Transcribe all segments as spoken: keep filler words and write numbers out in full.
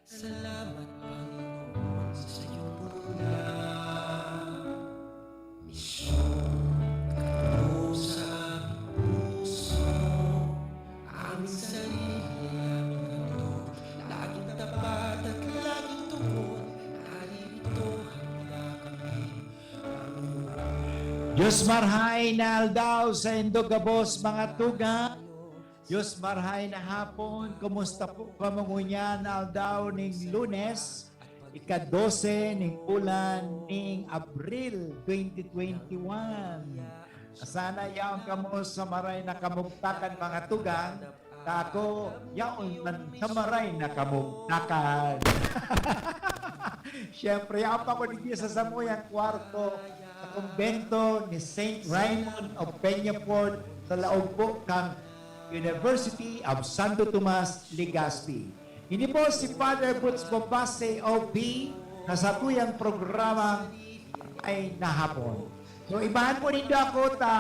Salamat, Panginoon, sa iyong puna. Misyon ka sa aming puso. Aming sarili, aming handog. Laging tapat at laging tubod. Narito handa kami. Dios marhay na aldaw saindo gabos, mga tugang. Dios marhay na hapon. Kumusta po kamo ngunyan na aldaw ning Lunes, ika-dose ning bulan ning Abril twenty twenty-one? Sana yaon kamo sa maray na kamugtakan, mga tugang. Ako, yaon man sa maray na kamugtakan. Siyempre, yaon pa ko digdi sa samuyang kwarto sa kumbento ni Saint Raymond of Peñafort sa laog po kan University of Santo Tomas, Legazpi. Ini po si Father Boots Bombase, O P, na satuyang programa ay nahapon. So, ibahan po nindo ako ta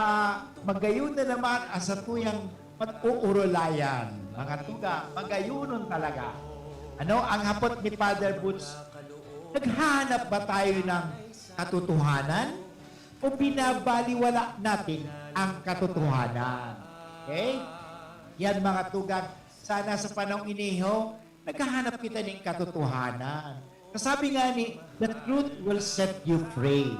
magayon na naman ang satuyang pag-uurulayan. Mga tugang, magayonon talaga. Ano ang hapot ni Father Boots? Naghahanap ba tayo ng katotohanan? O binabaliwala natin ang katotohanan? Okay? Yan, mga tugang. Sana sa panahon ini ho, naghahanap kita ning katotohanan. Kasabi nga ni, "The truth will set you free."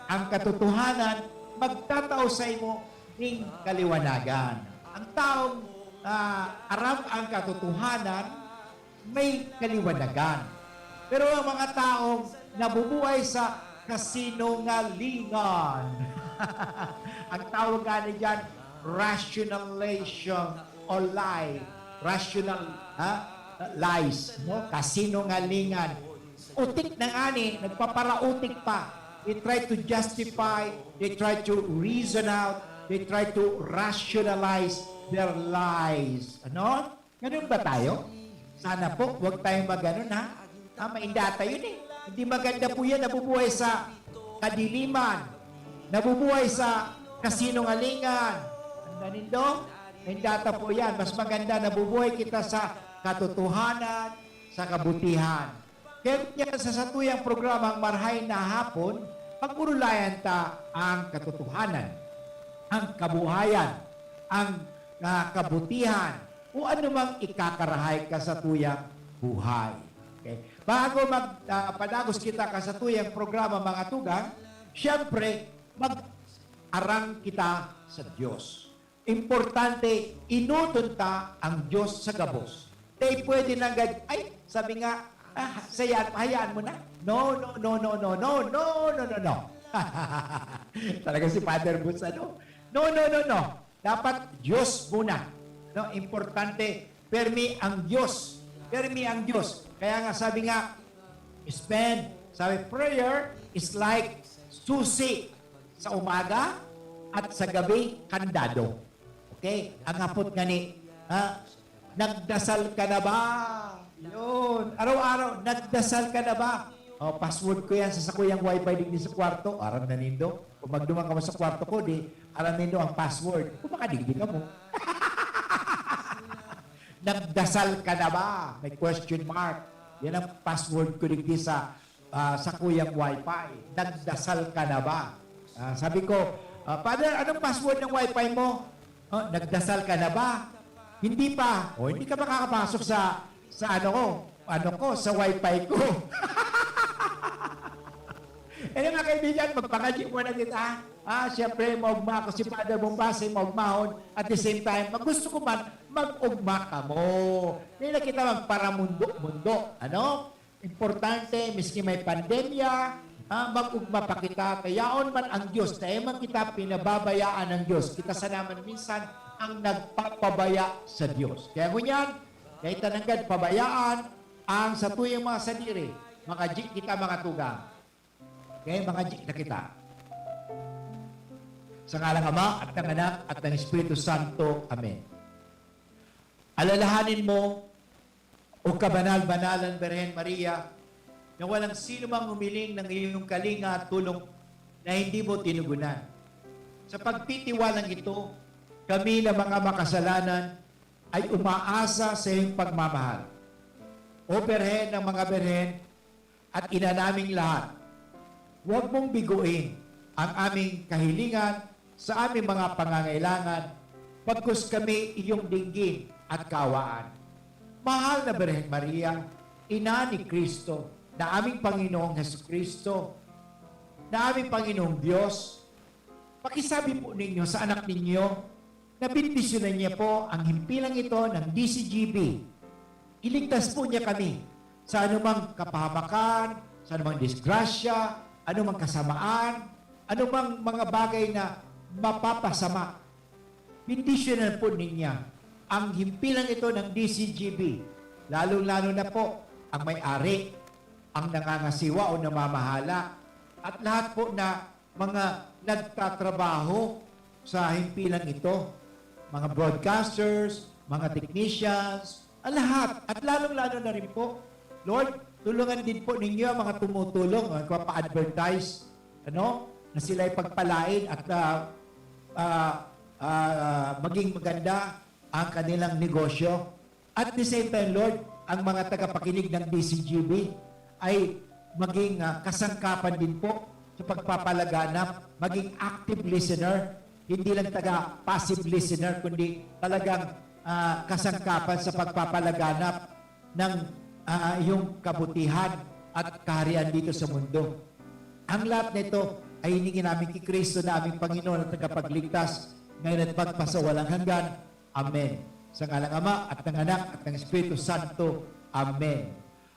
Ang katotohanan magtatao saimo ning kaliwanagan. Ang taong, ah, aram ang katotohanan, may kaliwanagan. Pero ang mga taong nabubuhay sa kasinungalingan, ang tawag nga ni diyan, rationalization o lie. Rational, ha? Lies, no? Kasinungalingan. Utik na ngani, nagpaparautik pa. They try to justify, they try to reason out, they try to rationalize their lies. Ano? Ganun ba tayo? Sana po, huwag tayong maganon, ha? Ah, mainda tayo yun eh. Hindi maganda po yan, nabubuhay sa kadiliman, nabubuhay sa kasinungalingan. Ang ganindo, mainda ta po yan. Mas maganda, nabubuhay kita sa katotohanan, sa kabutihan. Kaya yan, sa satuyang programang Marhay na Hapon, pag-urulayan ta ang katotohanan, ang kabuhayan, ang, ah, kabutihan, o anumang ikakarahay ka sa tuyang buhay. Okay? Bago mag, ah, padagos kita ka sa tuyang programa, mga tugang, siyempre, mag-arang kita sa Diyos. Importante, enoton ta ang Diyos sa gabos. Dai pwede nanggad, "Ay, sabi nga, ah, sayan, hayaan mo na." No, no, no, no, no, no, no, no, no, no. Talaga si Father Boots, ano? No, no, no, no. Dapat Diyos muna. No, importante, permi ang Diyos. Permi ang Diyos. Kaya nga sabi nga, spend, sabi, prayer is like susi sa umaga at sa gabi, kandado. Okay? Ang hapot nga ni, ha? Nagdasal ka na ba? Yun. Araw-araw, nagdasal ka na ba? Oh, password ko yan sa sakuyang wifi digdi sa kwarto. Aram na nindo. Kung magduman kamo sa kwarto ko, di, aram nindo ang password. Kung makadigdi kamo. Nagdasal ka na ba? May question mark. Yan ang password ko digdi sa, ah, sakuyang wifi. Nagdasal ka na ba? Ah, sabi ko, "Ah, Father, anong password ng wifi mo?" "Oh, nagdasal ka na ba?" "Hindi pa." "Oh, hindi ka makakapasok sa, sa ano ko, ano ko, sa wifi ko." Eh, mga kaibigan, magpangadyi muna kita. Ah, siyempre, maugma ako si Father Bombase, maugmahon. At the same time, mag-, gusto ko man, mag-ugma kamo. Di na kita magparamundo-mundo. Ano? Importante, miski may pandemya, ah, mag-ugma pa kita. Kaya yaon man ang Diyos, dai man kita pinababayaan ng Diyos. Kita sana man minsan ang nagpapabaya sa Diyos. Kaya ngunyan, dai ta nanggad pabayaan ang satuyang mga sadiri. Mangadyi kita, mga tugang. Okay, mangadyi na kita. Sa ngalan ng Ama, at ng Anak, at ng Espiritu Santo. Amen. Alalahanin mo, O kabanal-banalan Birhen Maria, na walang sino mang humiling ng iyong kalinga at tulong na hindi mo tinugunan. Sa pagtitiwalang ito, kami na mga makasalanan ay umaasa sa iyong pagmamahal. O Birhen ng mga Birhen at Ina naming lahat, huwag mong biguin ang aming kahilingan sa aming mga pangangailangan, pagkus kami iyong dinggin at kaawaan. Mahal na Birhen Maria, Ina ni Cristo, na aming Panginoong Jesu-Cristo, na aming Panginoong Diyos, pakisabi po ninyo sa anak ninyo na bendisyonan niya po ang himpilang ito ng D C G B. Iligtas po niya kami sa anumang kapahamakan, sa anumang disgrasya, anumang kasamaan, anumang mga bagay na mapapasama. Bendisyonan po niya ang himpilang ito ng D C G B, lalong-lalo na po ang may-ari, ang nangangasiwa o namamahala, at lahat po na mga nagtatrabaho sa himpilang ito, mga broadcasters, mga technicians, ang lahat, at lalong-lalo na rin po, Lord, tulungan din po ninyo ang mga tumutulong, ang nagpapa-advertise, ano, na sila'y pagpalain at, ah, ah, ah, maging maganda ang kanilang negosyo. At the same time, Lord, ang mga tagapakinig ng D C G B ay maging, ah, kasangkapan din po sa pagpapalaganap, maging active listener, hindi lang taga passive listener, kundi talagang, ah, kasangkapan sa pagpapalaganap ng, ah, iyong kabutihan at kaharian dito sa mundo. Ang lahat nito ay hiningi namin kay Kristo na aming Panginoon at Tagapagligtas, ngayon at magpasawalang hanggan. Amen. Sa ngalan ng Ama, at ng Anak, at ng Espiritu Santo. Amen.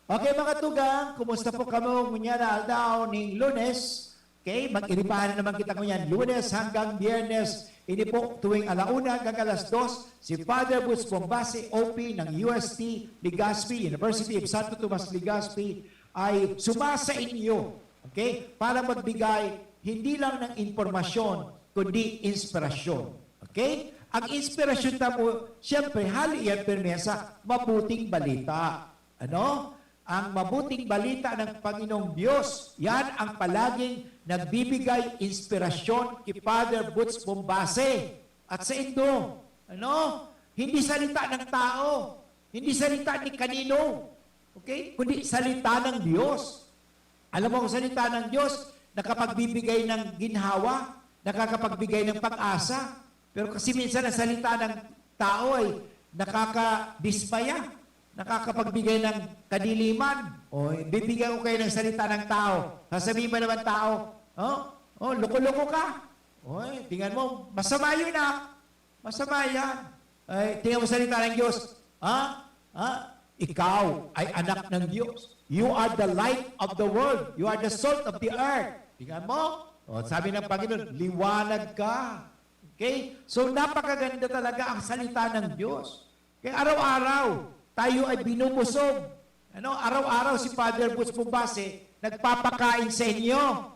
Okay, mga tugang, kumusta po kamo ngunyan na aldaw ning Lunes? Okay, mag-iribahan na naman kita ngunyan, Lunes hanggang Biyernes. Ini po, tuwing alauna hanggang alas dos, si Father Butch Bombase, O P ng U S T Legazpi, University of Santo Tomas Legazpi, ay sumasa inyo, okay, para magbigay hindi lang ng impormasyon, kundi inspirasyon. Okay? Ang inspirasyon ta po, siyempre, hali yan pirmi sa mabuting balita. Ano? Ang mabuting balita ng Panginoong Diyos, yan ang palaging nagbibigay inspirasyon kay Father Butch Bombase at sa indo. Ano? Hindi salita ng tao, hindi salita ni kanino, okay? Kundi salita ng Diyos. Alam mo, ang salita ng Diyos, nakapagbibigay ng ginhawa, nakakapagbigay ng pag-asa. Pero kasi minsan ang salita ng tao ay nakakadismaya, nakakapagbigay ng kadiliman. O, bibigyan ko kayo ng salita ng tao. Sasabihin ba naman tao, "Oh, oh, loko-loko ka. Oy, tingnan mo, masama yun ah. Masama yan." Ay, tingnan mo salita ng Diyos. Ha? Ha? Ikaw ay anak ng Diyos. You are the light of the world. You are the salt of the earth. Tingnan mo? O, sabi ng Panginoon, "Liwanag ka." Okay? So, napakaganda talaga ang salita ng Diyos. Kaya araw-araw, tayo ay binubusog. Ano? Araw-araw si Father Butch Bombase nagpapakain sa inyo.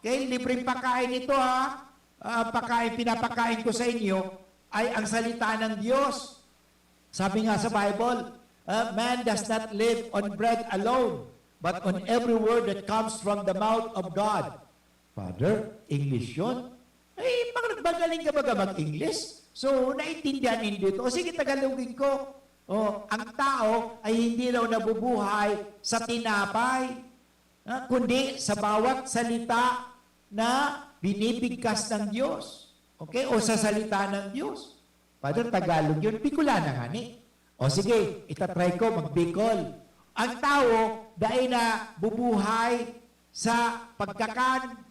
Okay? Libreng pakain ito, ha? Ah, pakain, pinapakain ko sa inyo ay ang salita ng Diyos. Sabi nga sa Bible, ah, "Man does not live on bread alone, but on every word that comes from the mouth of God." Father, English yun? Ay, mga nagmagaling ka baga mag-English? So, naintindihan nindo ito. O sige, Tagalogin ko. O, ang tao ay hindi daw nabubuhay sa tinapay, ha, kundi sa bawat salita na binibigkas ng Diyos. Okay? O sa salita ng Diyos. Father, Tagalog yun. Bicolana nga ni. O sige, itatry ko mag-Bicol. Ang tao, dai nabubuhay sa pagkakan,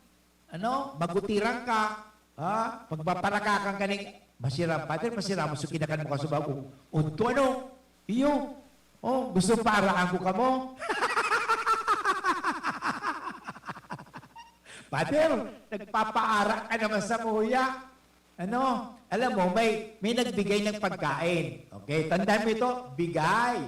ano, magutiran ka, ha? Pagpaparakakan ka ning, "Masiram, Father, masiram, so kinakan mo ka sa bagong unto, ano?" Iyo. Oh, gusto paraan ko kamo? Father, nagpapaara ka naman sa kuya. Ano? Alam mo, may, may nagbigay ng pagkain. Okay, tandaan mo ito, bigay.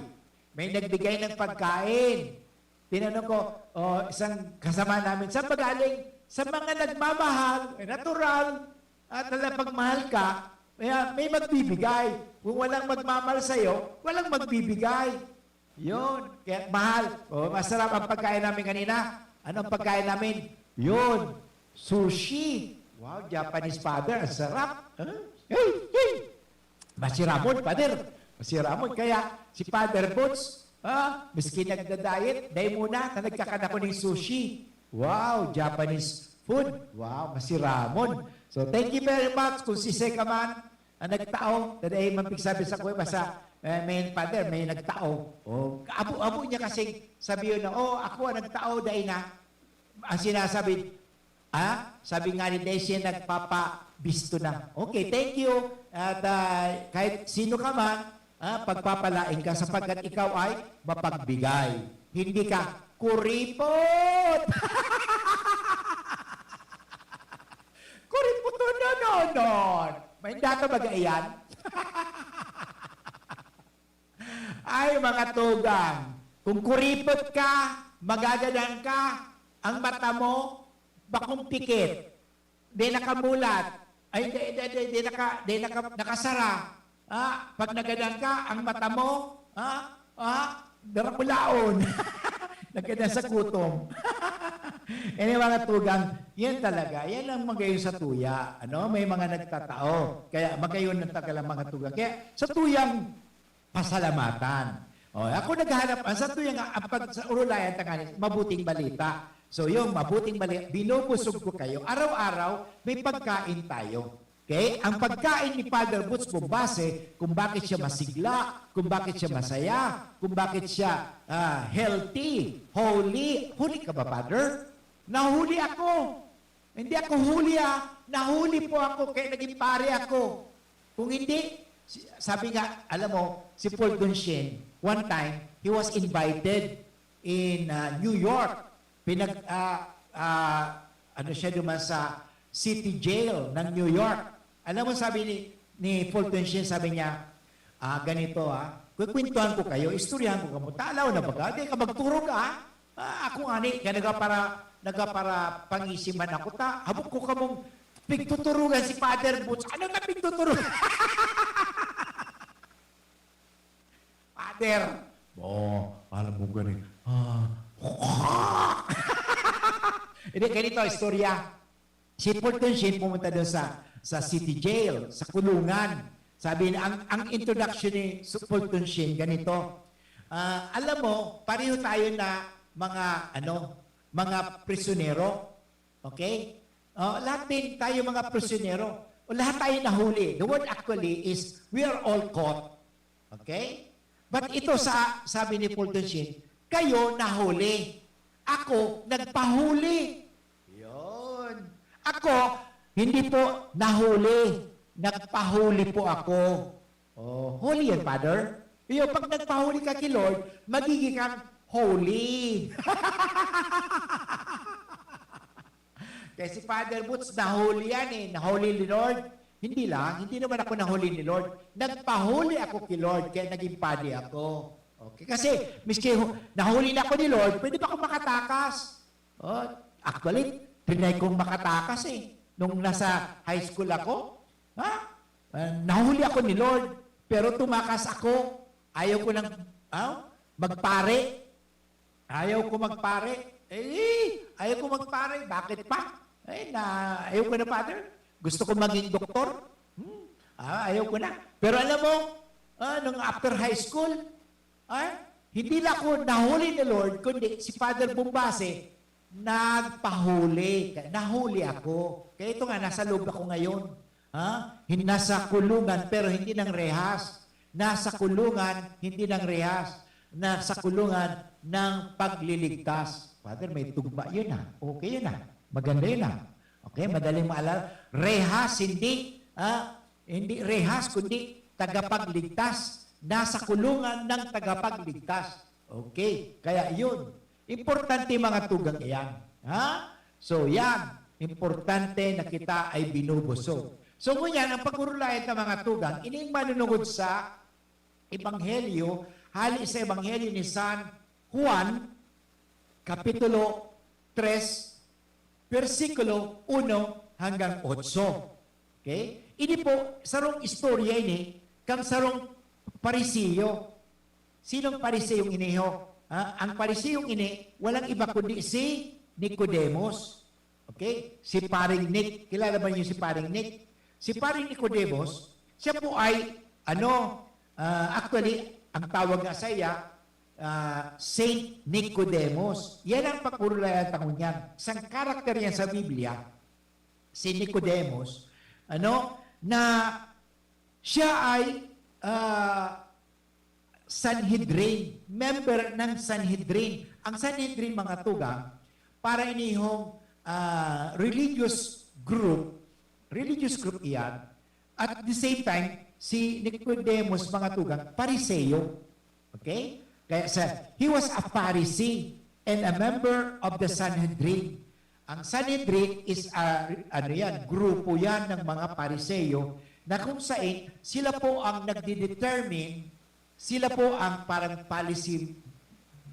May nagbigay ng pagkain. Tinanong ko, oh, isang kasama namin, "Saan ba galing?" "Sa mga nagmamahal, eh, natural. At talagang pagmahal ka, kaya may magbibigay. Kung walang magmamahal sa'yo, walang magbibigay." Yun. Kaya mahal. Oh, masarap ang pagkain namin kanina. Anong pagkain namin? Yun. Sushi. Wow, Japanese father. Ang sarap. Huh? Hey, hey. Masiramon, Father. Masiramon. Kaya si Father Boots, Ha? Miski nagda-diet, dai muna, ta nagkakan ako nin sushi. Wow, Japanese food. Wow, masiramon. So, thank you very much. Kung sisay ka man, ang nagtao, ta dai man pigsabi sa kuya, basta, eh, may father, may nagtao. Oh, abo-abo niya kasing sabiyon na, "Oh, ako ang nagtao, dai na." Ang sinasabi, ah, sabi nga ni Dai, siya nagpapabisto na. Okay, thank you. At, ah, kahit sino ka man, ah, pagpapalain ka sapagkat ikaw ay mapagbigay. Hindi ka kuripot! Kuripot, no, no, no. May data ba iyan? Ay, mga tugang, kung kuripot ka, magagadan ka, ang mata mo, bakong pikit, di nakamulat, ay, di, di, di, di naka, di naka, nakasara. Ah, pag nagadan ka, ang mata mo, ah, ah, darabulaon. Nagadan sa gutom. Ini mga tugang, yan talaga, yan ang magayon sa tuya. Ano? May mga nagtatao. Kaya magayon ang tagal ang mga tugang. Kaya sa tuyang pasalamatan. O, ako naghahanap, ang sa tuya nga, ang pag, sa urulayan tanganing, mabuting balita. So, yung mabuting balita, binubusog ko kayo. Araw-araw, may pagkain tayo. Okay? Ang pagkain ni Father Boots Bombase, kung bakit siya masigla, kung bakit siya masaya, kung bakit siya ah, healthy, holy. Huli ka ba, Father? Nahuli ako. Hindi ako huli, ah. Nahuli po ako, kaya naging pare ako. Kung hindi, si- sabi nga, alam mo, si Fulton Sheen, one time, he was invited in ah, New York. Pinag, ah, ah, ano siya duman sa city jail ng New York. Alam mo, sabi ni, ni Fulton Sheen, sabi niya, ah, ganito, ah, kukwentuhan ko kayo, istoryahan ko kamo. Talaw na baga, di ka magturog, ah. Ah, ako ngani, kaya nagapara, nagapara pangisiman ako, ta, habok ko kamong pigtuturugan si Father Boots. Ano na pigtuturugan? Father! Oh, alam mo gani. Ah. Hindi, ganito ang istorya. Si Fulton Sheen pumunta doon sa, sa city jail, sa kulungan. Sabi niya, ang, ang introduction ni Su- Fulton Sheen, ganito, ah, alam mo, pareho tayo na mga, ano, mga prisyonero. Okay? Oh, lahat din tayo mga prisyonero. O lahat tayo nahuli. The word actually is, we are all caught. Okay? But ito sa sabi ni Fulton Sheen, kayo nahuli. Ako nagpahuli. Yun. Ako, hindi po nahuli. Nagpahuli po ako. Oh, holy yan, Father. Iyo, pag nagpahuli ka kay Lord, magiging kang holy. Kaya si Father Boots, nahuli yan eh. Nahuli ni Lord. Hindi lang, hindi naman ako nahuli ni Lord. Nagpahuli ako kay Lord, kaya naging padi ako. Okay, kasi miski hu- nahuli na ako ni Lord, pwede pa ako makatakas. Oh, actually, trinay kong makatakas eh. Nung nasa high school ako, ha? Ah, nahuli ako ni Lord, pero tumakas ako. Ayaw ko nang ah, magpare. Ayaw ko magpare. Eh, ayaw ko magpare. Bakit pa? Eh, na, ayaw ko na, Father. Gusto ko maging doktor. Hmm. Ah, ayaw ko na. Pero alam mo, ah, nung after high school, ah, hindi lang ako nahuli ni Lord, kundi si Father Bombase, nagpahuli. Nahuli ako. Kaya ito nga, nasa loob ako ngayon. Ha? Hin- Nasa kulungan, pero hindi ng rehas. Nasa kulungan, hindi ng rehas. Nasa kulungan ng pagliligtas. Father, may tugma yun, ha? Okay yun, ha? Maganda yun, ha? Okay, madaling maalala. Rehas, hindi, ha? Hindi rehas, kundi tagapagligtas. Nasa kulungan ng tagapagligtas. Okay, kaya yun. Importante mga tugang iyan. Ha? So, yan. Importante na kita ay binubusog. So, ngunyan, ang pag-urulayan ng mga tugang, ining manunungod sa Ebanghelyo, hali sa Ebanghelyo ni San Juan, Kapitulo tres, bersikulo uno hanggang otso. Okay? Ini po, sarong istorya ini, kang sarong Pariseo. Sinong Pariseyong ini ho? Ha? Ang Pariseyong ini, walang iba kundi si Nicodemus. Okay? Si Paring Nick. Kilala ba niyo si Paring Nick? Si Paring Nicodemus, siya po ay, ano, ah, actually, ang tawag nga sa iya, ah, Saint Nicodemus. Yan ang pag-urulayan ta ngunyan. Isang karakter yan sa Biblia, si Nicodemus, ano, na siya ay, ah, Sanhedrin, member ng Sanhedrin. Ang Sanhedrin, mga tugang, para inihong, ah, religious group, religious group iyan, at the same time, si Nicodemus, mga tugang, Pariseo. Okay? Kaya sa, he was a Pharisee and a member of the Sanhedrin. Ang Sanhedrin is a, ano yan, grupo yan ng mga Pariseo na kung saan sila po ang nagdidetermine, sila po ang parang policy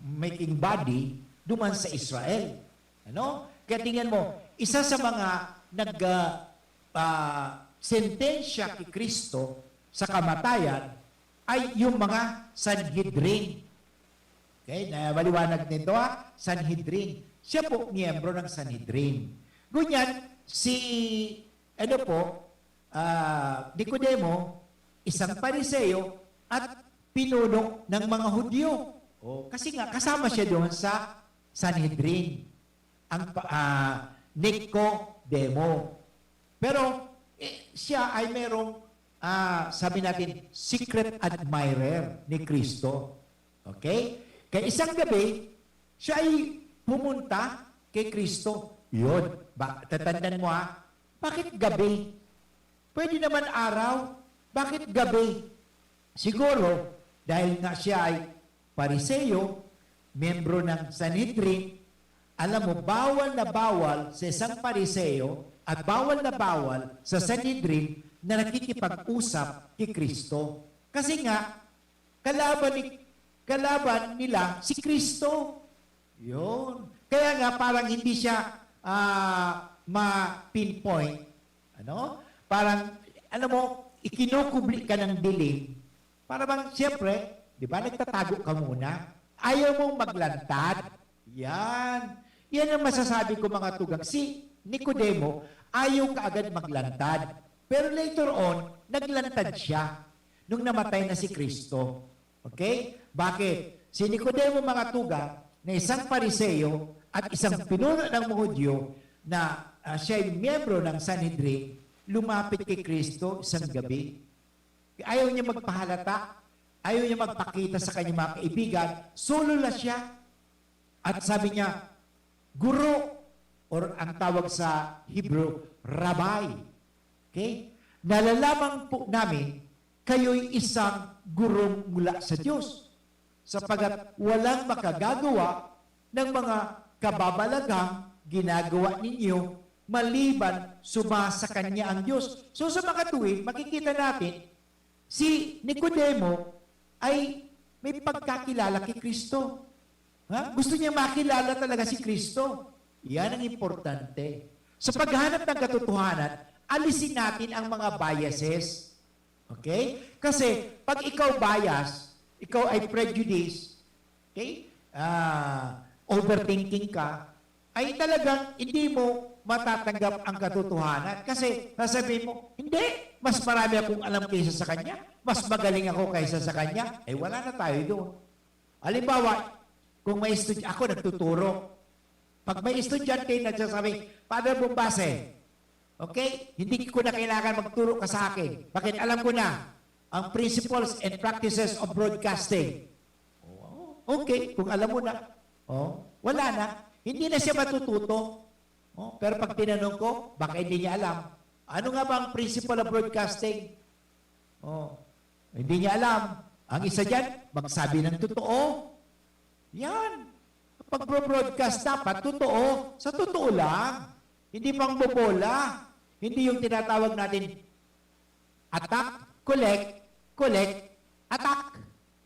making body duman sa Israel. Ano? Kaya tingnan mo, isa sa mga nag, ah, ah, sentensya kay Kristo sa kamatayan ay yung mga Sanhedrin. Okay? Na maliwanag nito, ha? Sanhedrin. Siya po, miyembro ng Sanhedrin. Ngunyan, si, ano po, ah, Nicodemo, isang Pariseo at pinuno ng mga Hudyo. Oh, kasi nga, kasama siya doon sa Sanhedrin. Ang pa, ah, Nicodemo. Pero, eh, siya ay merong, ah, sabi natin, secret admirer ni Kristo. Okay? Kaya isang gabi, siya ay pumunta kay Kristo. Yun. Ba, tatandaan mo, ha? Bakit gabi? Pwede naman araw. Bakit gabi? Siguro, dahil nga siya ay Pariseo, miyembro ng Sanhedrin, alam mo, bawal na bawal sa isang Pariseo at bawal na bawal sa Sanhedrin na nakikipag-usap kay Kristo. Kasi nga, kalaban ni, kalaban nila si Kristo. Yun. Kaya nga, parang hindi siya, ah, ma-pinpoint. Ano? Parang, alam mo, ikinukubli ka ng dilim. Para bang, siyempre, di ba, nagtatago ka muna. Ayaw mong maglantad. Yan. Yan ang masasabi ko, mga tugang. Si Nicodemo, ayaw kaagad maglantad. Pero later on, naglantad siya nung namatay na si Kristo. Okay? Bakit? Si Nicodemo, mga tugang, na isang Pariseo at isang pinuno ng mga Hudyo na, ah, siya ay miyembro ng Sanhedrin, lumapit kay Kristo isang gabi. Ayaw niya magpahalata, ayaw niya magpakita sa kanyang mga kaibigan, solo la siya. At sabi niya, "Guro," or ang tawag sa Hebrew, "Rabbi." Okay? "Nalalaman po namin kayo'y isang gurong mula sa Diyos, sapagkat walang makagagawa ng mga kababalaghang ginagawa ninyo maliban suma sa Kanya ang Diyos." So, sa mga tuwid, makikita natin, si Nicodemo ay may pagkakilala kay Kristo. Ha? Gusto niya makilala talaga si Kristo. Yan ang importante. Sa paghanap ng katotohanan, alisin natin ang mga biases. Okay? Kasi pag ikaw bias, ikaw ay prejudice, okay? Ah, overthinking ka, ay talagang hindi mo matatanggap ang katotohanan. Kasi sasabihin mo, "Hindi, mas marami akong alam kaysa sa kanya. Mas magaling ako kaysa sa kanya." Eh, wala na tayo doon. Halimbawa, kung may estudy, ako nagtuturo. Pag may estudyante nagsasabi, "Father Bombase, okay, hindi ko na kailangan magturo ka sa akin. Bakit? Alam ko na ang principles and practices of broadcasting." Oh, okay, kung alam mo na. Oh, wala na. Hindi na siya matututo. Oh, pero pag tinanong ko, baka hindi niya alam. "Ano nga ba ang principle of broadcasting?" Oh, hindi niya alam. Ang isa diyan, magsabi ng totoo. Yan. Pag broadcast, dapat totoo. Sa totoo lang. Hindi pangbobola. Hindi yung tinatawag natin, attack, collect, collect, attack.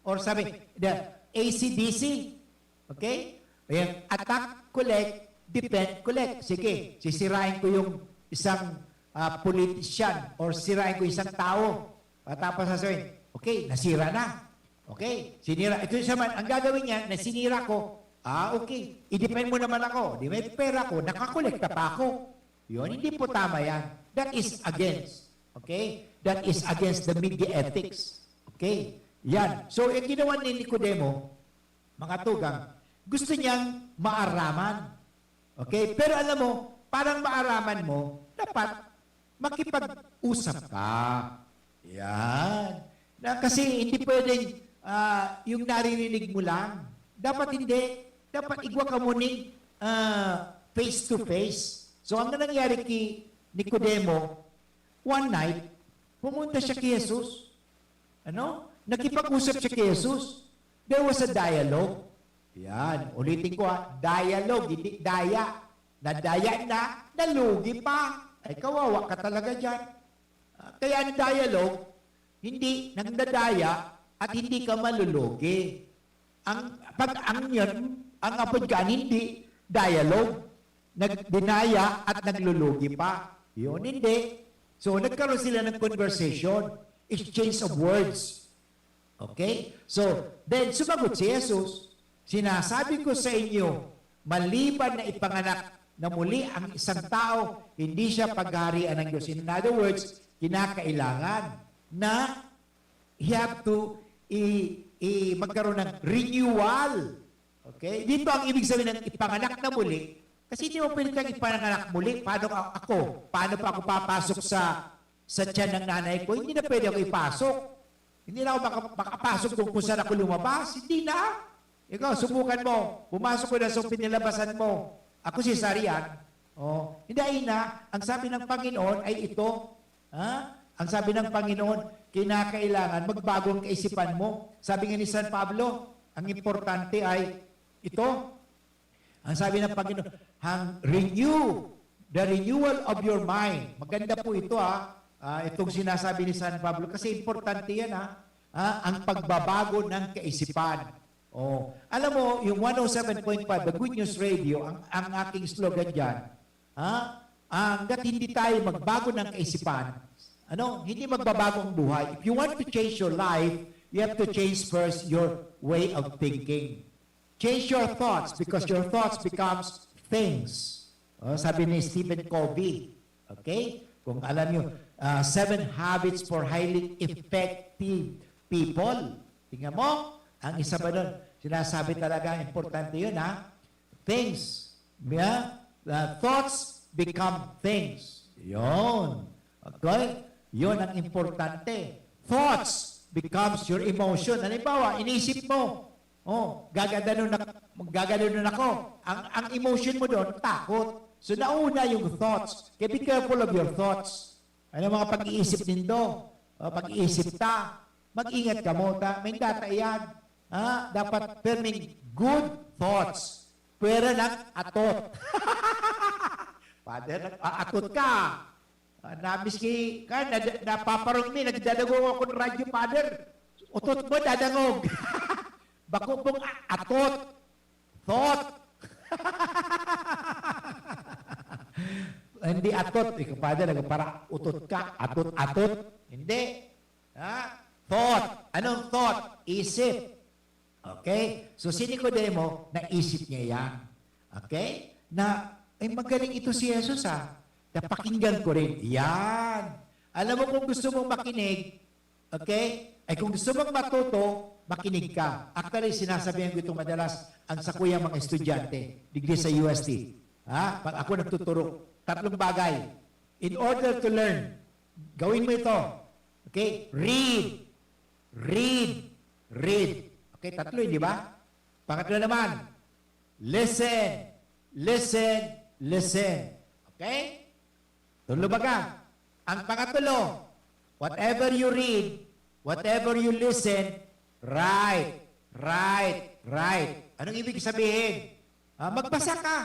Or sabi, the A C D C. Okay? Ayan, attack, collect, defend, collect. Sige, sisirain ko yung isang, ah, politician or sirain ko isang tao. Pagkatapos sasabihin, "Okay, nasira na." Okay, sinira. Ito yung saman, ang gagawin niya, na sinira ko, "Ah, okay, i-defend mo naman ako. Di may pera ko, nakakolekta pa ako." Yun, hindi po tama yan. That is against. Okay? That is against the media ethics. Okay? Yan. So, yung ginawa ni Nicodemo, mga tugang, gusto niyang maaraman. Okay? Pero alam mo, parang maaraman mo, dapat makipag-usap ka. Yan. Na, kasi hindi pwedeng ah, yung naririnig mo lang. Dapat hindi. Dapat igwa ka mo ning ah, face to face. So, ang nangyari ki Nicodemo, one night, pumunta siya ki Jesus. Ano? Nakipag-usap siya ki Jesus. There was a dialogue. Yan. Ulitin ko ha, dialogue, hindi daya. Nadaya na, nalugi pa. Ay, kawawa ka talaga diyan. Ah, kaya ang dialogue, hindi nagdadaya at hindi ka malulugi. Ang pag ang yun, ang apod ka, hindi dialogue. Nagdinaya at naglulugi pa. Yun, hindi. So, nagkaroon sila ng conversation, exchange of words. Okay? So, then, sumagot si Jesus, "Sinasabi ko sa inyo, maliban na ipanganak na muli ang isang tao, hindi siya paghaharian ng Diyos." In other words, kinakailangan na he have to i, i, magkaroon ng renewal. Okay? Dito ang ibig sabihin ng ipanganak na muli, kasi hindi mo pwede kang ipanganak muli. Paano a-, ako? Paano pa ako papasok sa, sa tiyan ng nanay ko? Hindi na pwede ako ipasok. Hindi na ako maka-, makapasok kung, kung saan ako lumabas. Hindi na. Ikaw, subukan mo. Pumasok ko na sa pinilabasan mo. Ako cesarean. Oh, hindi, ay na. Ang sabi ng Panginoon ay ito. Ha? Ang sabi ng Panginoon, kinakailangan magbago ang kaisipan mo. Sabi nga ni San Pablo, ang importante ay ito. Ang sabi ng Panginoon, hang renew, the renewal of your mind. Maganda po ito, ha. Ah, itong sinasabi ni San Pablo kasi importante yan, ha. Ah, ang pagbabago ng kaisipan. Oh, alam mo, yung one oh seven point five, The Good News Radio, ang, ang aking slogan diyan, ha? Hangga't hindi tayo magbago ng kaisipan, ano, hindi magbabago ang buhay. If you want to change your life, you have to change first your way of thinking. Change your thoughts because your thoughts becomes things. Oh, sabi ni Stephen Covey. Okay? Kung alam nyo, ah, Seven Habits for Highly Effective People. Tingnan mo, ang isa ba nun, sinasabi talaga, importante yun, ha? Things. Yeah? Uh, thoughts become things. Yon. Okay? Yon ang importante. Thoughts becomes your emotion. Halimbawa, inisip mo, "Oh, gagadanon na, gagadanon ako." Ang, ang emotion mo doon, takot. So, nauna yung thoughts. Kaya be careful of your thoughts. Ano mga pag-iisip nindo? O, pag-iisip ta. Mag-ingat kamo ta. May data yan. Ha? Dapat perming good thoughts. Pwera ng atot. Father, nag-aatot ka. Ah, namiski ka, na, napaparong mi, nagdadangog ako ng radyo, Father. Utot mo, dadangog. Bako pong a-, atot. Thought. Hindi atot. Ikaw, Father, nagpara-utot ka. Atot-atot. Hindi. Ha? Thought. Anong thought? Isip. Okay? So, si Nicodemo, naisip niya yan. Okay? Na, "Ay, magaling ito si Jesus, ha. Napakinggan ko rin." Yan. Alam mo, kung gusto mong makinig, okay? Ay, kung gusto mong matuto, makinig ka. Actually, sinasabihan ko itong madalas ang sakuyang mga estudyante, digdi sa U S T. Ha? Pag ako nagtuturo, tatlong bagay. In order to learn, gawin mo ito. Okay? Read. Read. Read. Okay, tatlo, di ba? Pangatlo naman, listen. Listen. Listen. Okay? Tulo baga. Ang pangatulo, whatever you read, whatever you listen, write, write, write. Anong ibig sabihin? Ah, magbasa ka.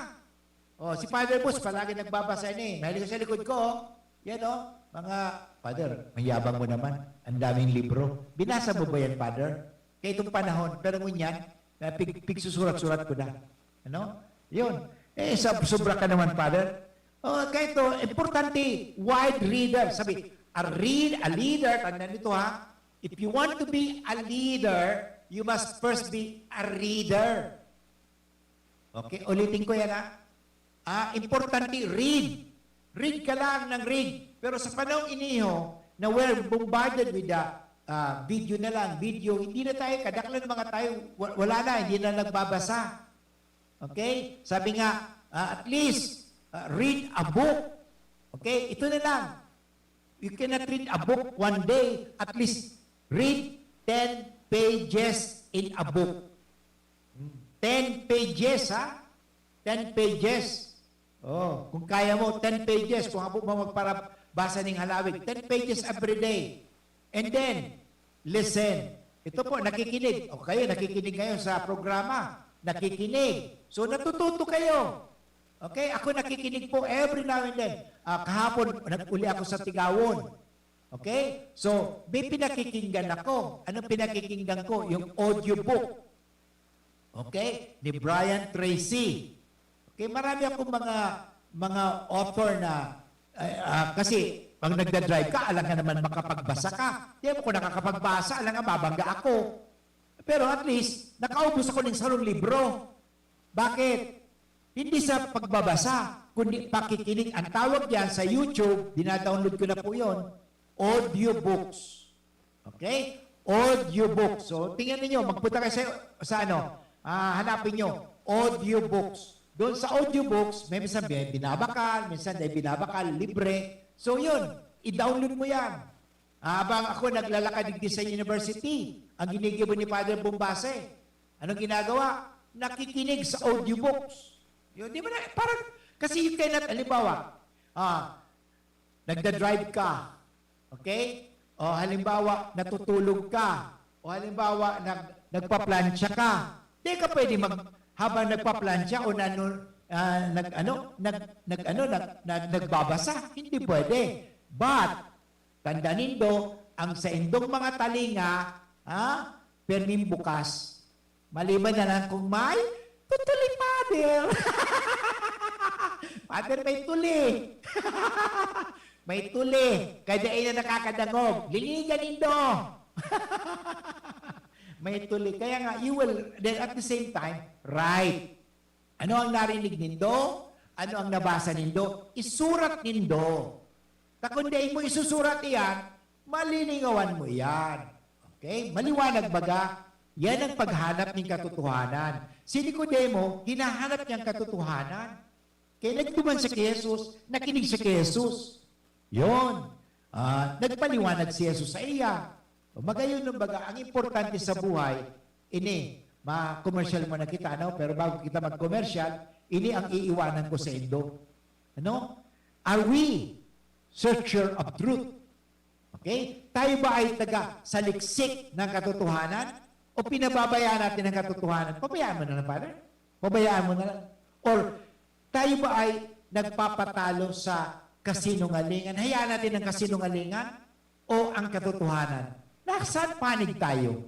Oh, si Father Boots, palagi nagbabasa yan eh. Mahilig sa likod ko, oh. Yan, oh. Mga, "Father, mayabang mo naman. Ang daming libro." Binasa mo ba yan, Father? Kaya itong panahon, pero ngunyan, na pig-, pigsusurat-surat ko na. Ano? Yun. Eh, sab-, sobra ka naman, Father. Oh, kaya ito, importante, wide reader. Sabi, a read, a leader, tandaan nito ha, if you want to be a leader, you must first be a reader. Okay, ulitin ko yan ha. Ah, importante, read. Read ka lang ng read. Pero sa panahon iniho, na we're bombarded with the ah, video na lang, video. Hindi na tayo, kadaklan ng mga tayo, wa-, wala na, hindi na nagbabasa. Okay? Sabi nga, ah, at least, ah, read a book. Okay? Ito na lang. You cannot read a book one day. At least, read ten pages in a book. Ten pages, ha? Ten pages. Oh, kung kaya mo, ten pages. Kung habo mo magparabasa ning halawig, ten pages every day. And then, listen. Ito po, nakikinig. O kayo, nakikinig ngayon sa programa. Nakikinig. So, natututo kayo. Okay? Ako nakikinig po every now and then. Ah, kahapon, nag-uli ako sa Tigawon. Okay? So, may pinakikinggan ako. Anong pinakikinggan ko? Yung audiobook. Okay? Ni Brian Tracy. Okay, marami akong mga, mga author na, ah, ah, kasi pag nagda-drive ka, alangan naman makapagbasa ka. Di mo ko nakakapagbasa, alangan babangga ako. Pero at least, nakaubos ako ng sarong libro. Bakit? Hindi sa pagbabasa, kundi pakikinig. Ang tawag yan sa YouTube, dinadownload ko na po yon, audiobooks. Okay? Audiobook. So, tingnan ninyo, magpunta kayo sa, sa ano, ah, hanapin nyo, audiobooks. Doon sa audiobooks, may minsan bi-, binabakal, minsan di binabakal, libre. So, yun, i-download mo yan. Habang ako naglalakad digdi sa university, ang ginigibo ni Father Bombase, anong ginagawa? Nakikinig sa audiobooks. Yun, di ba na, parang, kasi you cannot, halimbawa, ah, nagda-drive ka, okay? O halimbawa, natutulog ka, o halimbawa, nag-, nagpaplantsa ka. Di ka pwede mag-, habang nagpaplantsa o nanu-, ah, nag-, ano, nag-, nag-, ano, nag-, nag-, nagbabasa. Hindi pwede. But, tanda nindo, ang saindong mga talinga, ha, perming bukas. Maliban na lang kung may tutuli, Father. Father, may tuli. May tuli. Kaya dai na nakakadangog. Linigan nindo. May tuli. Kaya nga, you will, then at the same time, write. Ano ang narinig nindo? Ano ang nabasa nindo? Isurat nindo. Ta kun dai mo isusurat iyan, malilingawan mo iyan. Okay? Maliwanag baga, yan ang paghanap nin katotohanan. Si Nicodemo, hinahanap niya ang katotohanan. Kaya nagduman siya ki Jesus, nakinig siya ki Jesus. Yon. Ah, nagpaliwanag si Jesus sa iya. Magayon, kumbaga, ang importante sa buhay, ini, ma-commercial muna kita, no? Pero bago kita mag-commercial, ini ang iiwanan ko saindo. Ano? Are we searcher of truth? Okay? Tayo ba ay taga saliksik ng katotohanan? O pinababayaan natin ang katotohanan? Pabayaan mo na lang, Father. Pabayaan mo na lang. Or tayo ba ay nagpapatalo sa kasinungalingan? Hayaan natin ang kasinungalingan o ang katotohanan? Nasaan panig tayo?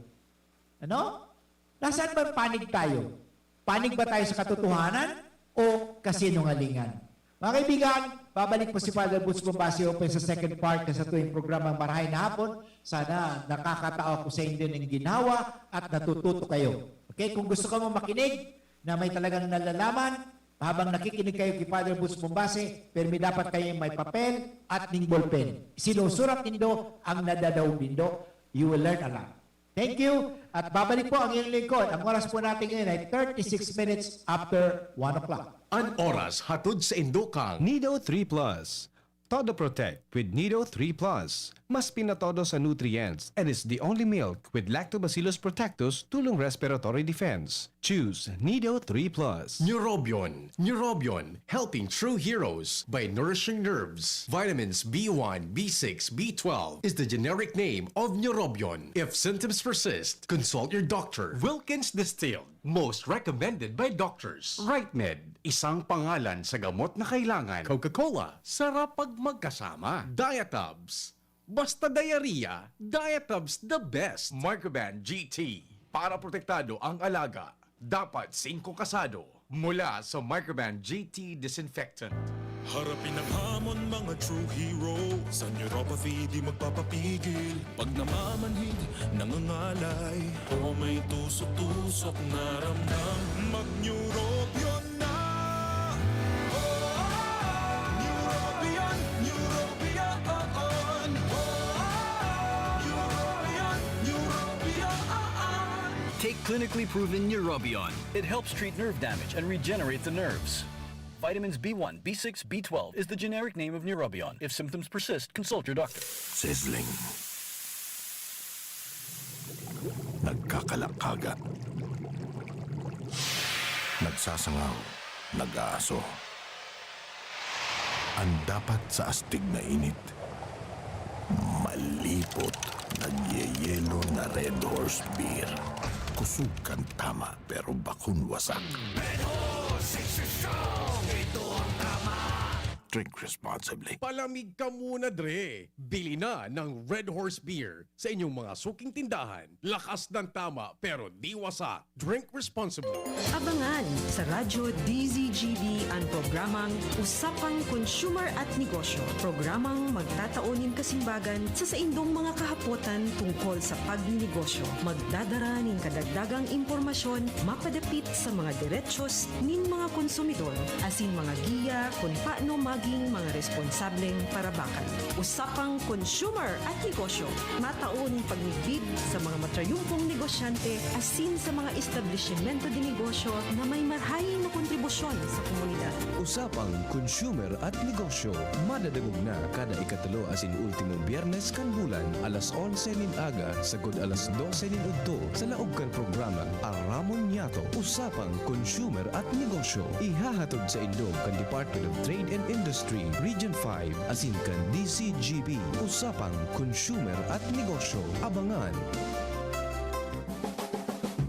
Ano? Nasaan bang panig tayo? Panig ba tayo sa katotohanan o kasinungalingan? Mga kaibigan, babalik po si Father Boots Bonifacio Open sa second part na sa tuwing programang Marahay na Hapon. Sana nakakatao ako sa inyo ng ginhawa at natututo kayo. Okay, kung gusto ka mo makinig na may talagang nalalaman, habang nakikinig kayo kay Father Boots Bombase, permi dapat kayo may papel at ning ballpen. Sinusurat nindo ang nadadaog nindo. You will learn a lot. Thank you. At babalik po ang iyong lingkod. Ang oras po natin ngayon ay thirty-six minutes after one o'clock. An oras hatod saindo kan Nido three Plus. Todo Protect with Nido three Plus. Mas pinatodo sa nutrients and is the only milk with Lactobacillus protectus tulong respiratory defense. Choose Nido three Plus. Neurobion. Neurobion, helping true heroes by nourishing nerves. Vitamins B one, B six, B twelve is the generic name of Neurobion. If symptoms persist, consult your doctor. Wilkins Distilled, most recommended by doctors. Right Med, isang pangalan sa gamot na kailangan. Coca-Cola, sarap pag magkasama. Diatabs, basta diarrhea, Diatabs the best. Microban G T, para protektado ang alaga, dapat singko kasado. Mula sa Microban G T Disinfectant. Harapin ang hamon, mga true hero. Sa neuropathy, di magpapapigil. Pag namamanhid, nangangalay, o may tusok-tusok na ramdam, mag-Neurobion na! Oh, Neurobion, Neurobion, oh, oh. Oh, Neurobion, Clinically proven Neurobion. It helps treat nerve damage and regenerate the nerves. Vitamins B one, B six, B twelve is the generic name of Neurobion. If symptoms persist, consult your doctor. Sizzling. Nagkakalakaga. Nagsasangaw. Nag-aaso. Ang dapat sa astig na init, malipot, nagyeyelo na Red Horse Beer. Kusog kan tama, pero bakun wasak. Red Horse, six strong. Ito ang tama. Drink responsibly. Palamig ka muna, Dre! Bili na ng Red Horse Beer sa inyong mga suking tindahan. Lakas ng tama pero di wasak. Drink responsibly. Abangan sa Radyo D Z G B ang programang Usapang Consumer at Negosyo. Programang magtatao nin kasimbagan sa saindong mga kahapotan tungkol sa pagninegosyo. Magdadara nin kadagdagang impormasyon mapadapit sa mga derechos nin mga konsumidor asin mga giya kun paano maging mga responsableng parabakan. Usapang Consumer at Negosyo, matao nin pagmidbid sa mga matrayumpong negosyante asin sa mga establisimento de negosyo na may marhay na kontribusyon sa komunidad. Usapang Consumer at Negosyo, madadangog na kada ikatulo asin ultimong Biyernes kan bulan, alas onse nin aga sagkod alas dose nin udto, sa laog kan programang Aramon Niyato, Usapang Consumer at Negosyo. Ihahatod saindo kan Department of Trade and Industry, Region five, asin kan D C G B. Usapang Consumer at Negosyo. Abangan!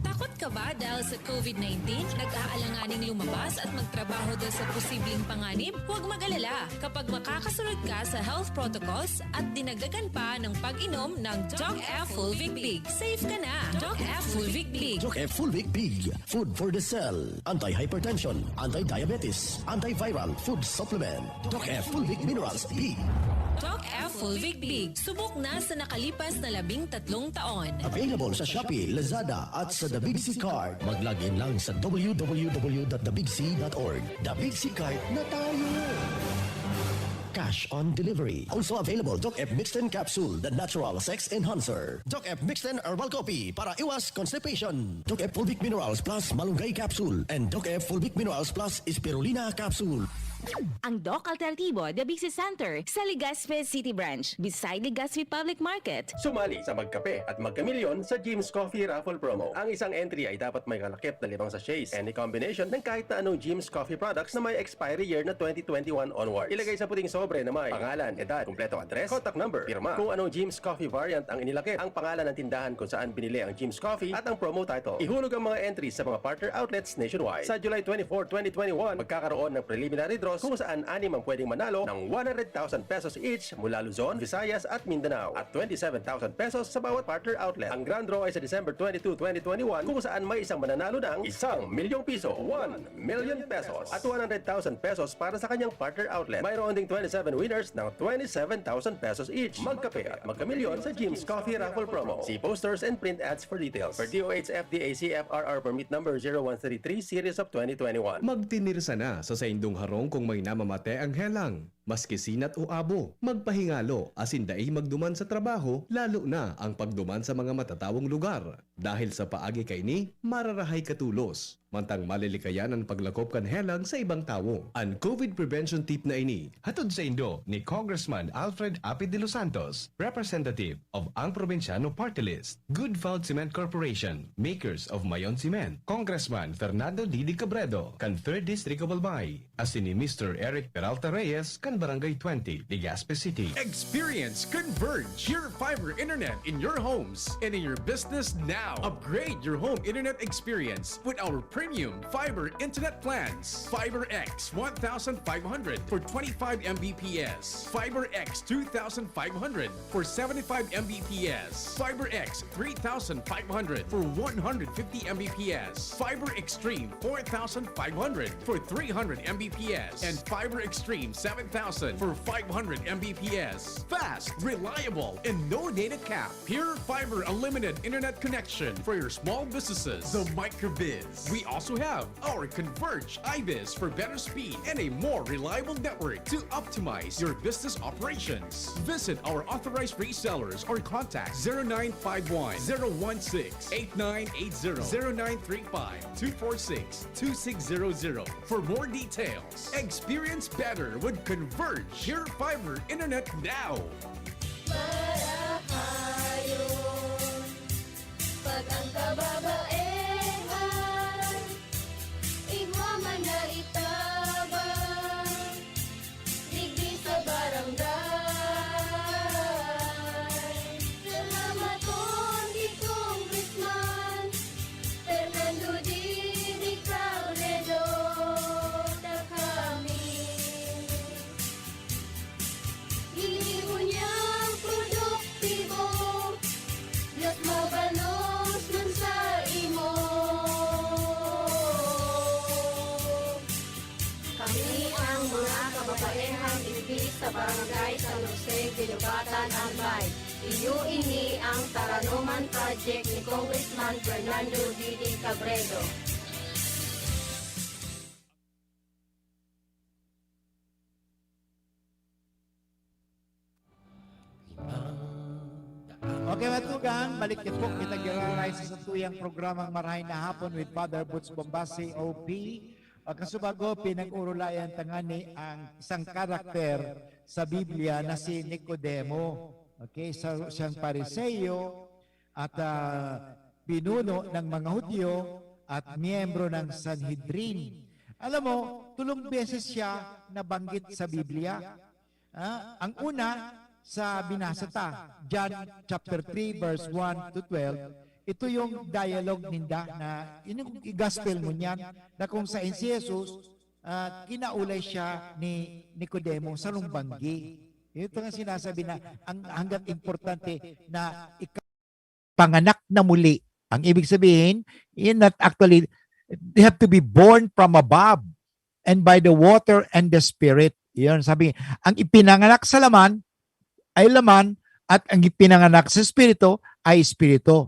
Takot ka ba dahil sa COVID nineteen? Nag-aalanganing lumabas at magtrabaho dahil sa posibleng panganib? Huwag mag-alala. Kapag makakasunod ka sa health protocols at dinagdagan pa ng pag-inom ng Doc F Fulvic Big, safe ka na. Doc F Fulvic Big. Doc F Fulvic Big. Food for the cell. Anti-hypertension, anti-diabetes, antiviral food supplement. Doc F Fulvic Minerals Big. Doc F Fulvic Big. Subok na sa nakalipas na labing tatlong taon. Available sa Shopee, Lazada at sa The Big C Cart. Mag-log in lang sa w w w dot the big c dot org. The Big C Cart na tayo! Cash on delivery. Also available, Doc F Mixten Capsule, the natural sex enhancer. Doc F Mixten Herbal Coffee para iwas constipation. Doc F Fulvic Minerals Plus Malunggay Capsule and Doc F Fulvic Minerals Plus Spirulina Capsule. Ang Doc Alternatibo, The Big C Center, sa Legazpi City Branch, beside Legazpi Public Market. Sumali sa Magkape at Magkamilyon sa Jim's Coffee Raffle Promo. Ang isang entry ay dapat may kalakip na limang sachets, any combination ng kahit na anong Jim's Coffee products na may expiry year na twenty twenty-one onward. Ilagay sa puting sobre na may pangalan, edad, kumpletong address, contact number, pirma. Kung anong Jim's Coffee variant ang inilakip, ang pangalan ng tindahan kung saan binili ang Jim's Coffee at ang promo title. Ihulog ang mga entries sa mga partner outlets nationwide. Sa July twenty-four, twenty twenty-one, magkakaroon ng preliminary draws kung saan anim ang pwedeng manalo ng one hundred thousand pesos each mula Luzon, Visayas at Mindanao at twenty-seven thousand pesos sa bawat partner outlet. Ang grand draw ay sa December twenty-two, twenty twenty-one kung saan may isang mananalo ng isang milyong piso, one million pesos, at one hundred thousand pesos para sa kanyang partner outlet. Mayroon ding twenty-seven winners ng twenty-seven thousand pesos each. Magkape at magkamilyon sa Jim's Coffee Raffle Promo. See posters and print ads for details. Per D O H F D A C F R R Permit Number zero one three three Series of twenty twenty-one. Magtinirsa na sa saindong harong kung may namamate ang helang, maski sinat o abo. Magpahingalo asin dai magduman sa trabaho, lalo na ang pagduman sa mga matatawong lugar. Dahil sa paagi kaini, mararahay ka tolos, mantang malilikayan an paglakop kan helang sa ibang tawo. An COVID prevention tip na ini, hatod saindo ni Congressman Alfred Api de los Santos, representative of Ang Probinsyano Party List, Good Found Cement Corporation, makers of Mayon Cement, Congressman Fernando Didi Cabredo, kan Third District of Albay, asin ni Mister Eric Peralta Reyes, kan Barangay twenty, Legazpi City. Experience Converge, your fiber internet in your homes and in your business now. Upgrade your home internet experience with our premium fiber internet plans. Fiber X one thousand five hundred for twenty-five M B P S. Fiber X two thousand five hundred for seventy-five M B P S. Fiber X three thousand five hundred for one hundred fifty M B P S. Fiber Extreme four thousand five hundred for three hundred M B P S. And Fiber Extreme seven thousand thousand for five hundred M B P S. Fast, reliable, and no data cap. Pure Fiber Unlimited Internet Connection for your small businesses. The Microbiz. We also have our Converge iBiz for better speed and a more reliable network to optimize your business operations. Visit our authorized resellers or contact zero nine five one, zero one six, eight nine eight zero, zero nine three five, two four six, two six zero zero for more details. Experience better with Converge. Pure Fiber Internet now. Marahayon, pag ang kababaehan, igwa man na itabang, digdi sa barangay. Salamaton ki Congressman Fernando Didi Cabredo, ta kami ini ngunyan produktibo, mas mabalos man sa imo. Kami ang mga kababaehang igdi sa Barangay San Jose, Guinobatan, Albay. Iyo ini ang Taranoman Project ni Congressman Fernando Didi Cabredo. Okay, mga tugang, balik kita po. Kita giraray sa satuyang programang Marahay na Hapon with Father Boots Bombasi, O P. Pagkasubago, pinag-urulayan ta ngani ang isang karakter sa Biblia na si Nicodemo. Okay, sa, siyang Pariseo at, ah, pinuno ng mga Hudyo at miyembro ng Sanhedrin. Alam mo, tulong beses siya nabanggit sa Biblia. Ah, ang una, sa binasa ta, John chapter three, verse one to twelve, ito yung dialogue ninda na, yun yung gospel mo niyan, na kung saan si Jesus, ah, kinaulay siya ni Nicodemo sa rumbanggi. Ito nga sinasabi na ang hanggang importante na ikaw panganak na muli. Ang ibig sabihin, yun not actually, they have to be born from above and by the water and the Spirit. Yun, sabi, ang ipinanganak sa laman ay laman at ang ipinanganak sa Espiritu ay Espiritu.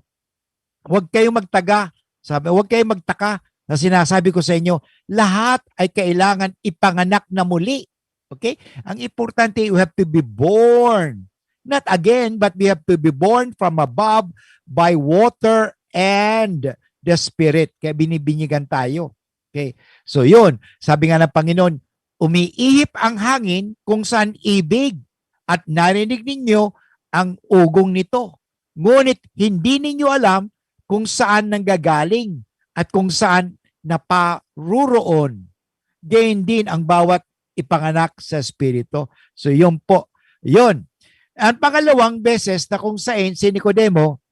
Huwag kayong magtaga. Sabi, huwag kayong magtaka na sinasabi ko sa inyo, lahat ay kailangan ipanganak na muli. Okay? Ang importante, you have to be born. Not again, but we have to be born from above by water and the Spirit. Kaya binibinyagan tayo. Okay? So yun, sabi nga ng Panginoon, umiihip ang hangin kung saan ibig at narinig ninyo ang ugong nito. Ngunit hindi ninyo alam kung saan nanggagaling at kung saan naparoroon. Gayon din ang bawat ipanganak sa Espiritu. So, yun po. Yun. Ang pangalawang beses na kung saan si Nicodemo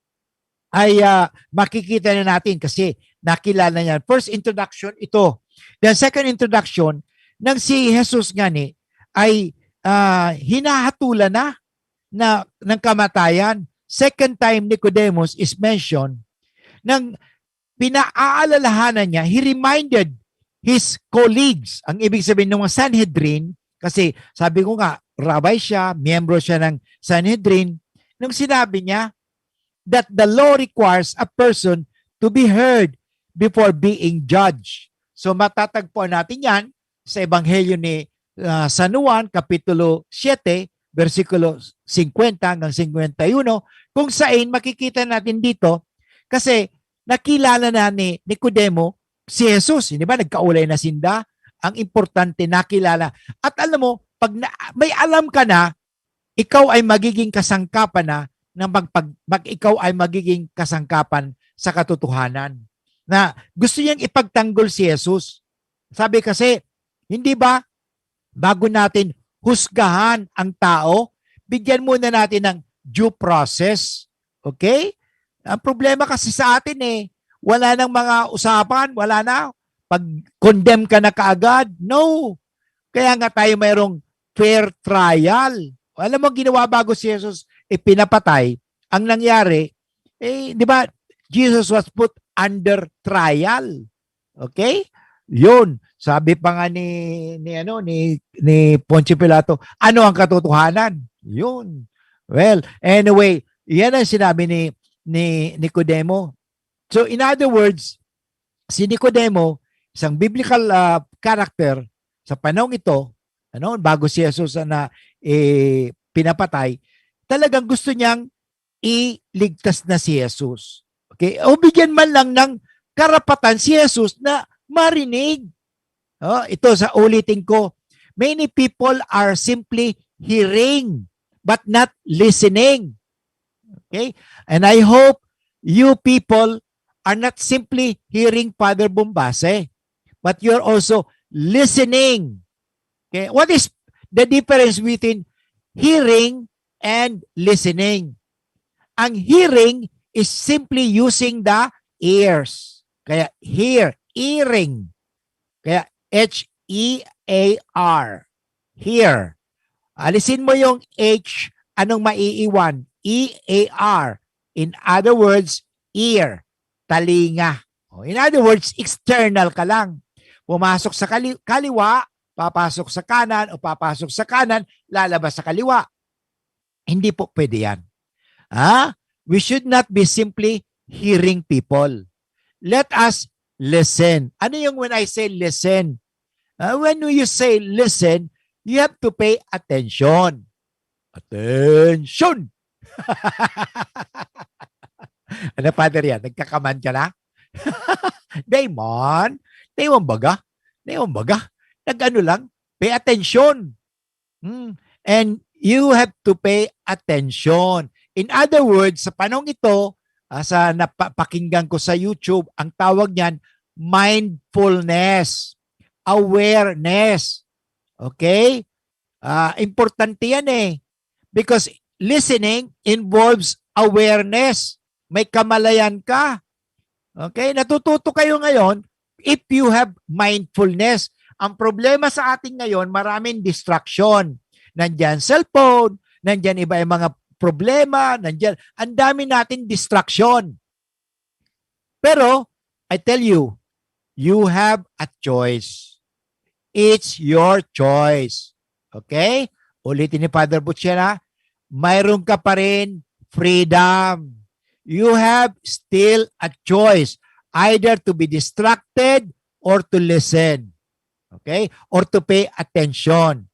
ay, ah, makikita na natin kasi nakilala niya. First introduction, ito. The second introduction, nang si Jesus nga ni ay, ah, hinahatulan na, na ng kamatayan. Second time Nicodemus is mentioned, nang pinaaalalahanan niya, he reminded his colleagues, ang ibig sabihin ng mga Sanhedrin, kasi sabi ko nga, rabbi siya, miyembro siya ng Sanhedrin, nung sinabi niya that the law requires a person to be heard before being judged. So matatagpuan natin yan sa Ebanghelyo ni, ah, San Juan, Kapitulo siete, bersikulo singkwenta hanggang singkwenta y uno, kung sain makikita natin dito, kasi nakilala na ni Nicodemo si Jesus, di ba? Nagkaulay na sinda. Ang importante, nakilala. At alam mo, pag na, may alam ka na, ikaw ay magiging kasangkapan na, na magpag, mag, ikaw ay magiging kasangkapan sa katotohanan. Na gusto niyang ipagtanggol si Jesus. Sabi kasi, hindi ba, bago natin husgahan ang tao, bigyan muna natin ng due process. Okay? Ang problema kasi sa atin eh, wala nang mga usapan, wala na. Pag-condemn ka na kaagad, no. Kaya nga tayo mayroong fair trial. Alam mo, ginawa bago si Jesus ipinapatay, ang nangyari, eh, di ba, Jesus was put under trial. Okay? Yun, sabi pa nga ni, ni, ano, ni, ni Poncio Pilato, "Ano ang katotohanan?" Yun. Well, anyway, yan ang sinabi ni, ni Nicodemo. So, in other words, si Nicodemo, isang biblical, ah, character sa panahong ito, ano, bago si Jesus na, eh, pinapatay, talagang gusto niyang iligtas na si Jesus. Okay? O bigyan man lang ng karapatan si Jesus na marinig. Oh, ito sa ulitin ko, many people are simply hearing but not listening. Okay? And I hope you people are not simply hearing Father Bombase, but you're also listening. Okay? What is the difference between hearing and listening? Ang hearing is simply using the ears. Kaya hear, earing. Kaya H E A R. Hear. Alisin mo yung H, anong maiiwan? E A R. In other words, ear. Talinga. O, in other words, external ka lang. Pumasok sa kali-, kaliwa, papasok sa kanan, o papasok sa kanan, lalabas sa kaliwa. Hindi po pwede yan. Ha? We should not be simply hearing people. Let us listen. Ano yung when I say listen? Ah, when you say listen, you have to pay attention. Attention! Ano, Father, yan? Nagkakaman ka na? Damon! Damon baga? Damon baga? Nag-ano lang? Pay attention. Hmm. And you have to pay attention. In other words, sa panahong ito, ah, sa napapakinggan ko sa YouTube, ang tawag niyan, mindfulness, awareness. Okay? Ah, importante yan eh. Because listening involves awareness. May kamalayan ka. Okay? Natututo kayo ngayon if you have mindfulness. Ang problema sa atin ngayon, maraming distraction. Nandyan cellphone, nandyan iba yung mga problema, nandyan, ang dami natin distraction. Pero, I tell you, you have a choice. It's your choice. Okay? Ulitin ni Father Butcher, ha? Mayroon ka pa rin freedom. You have still a choice either to be distracted or to listen. Okay? Or to pay attention.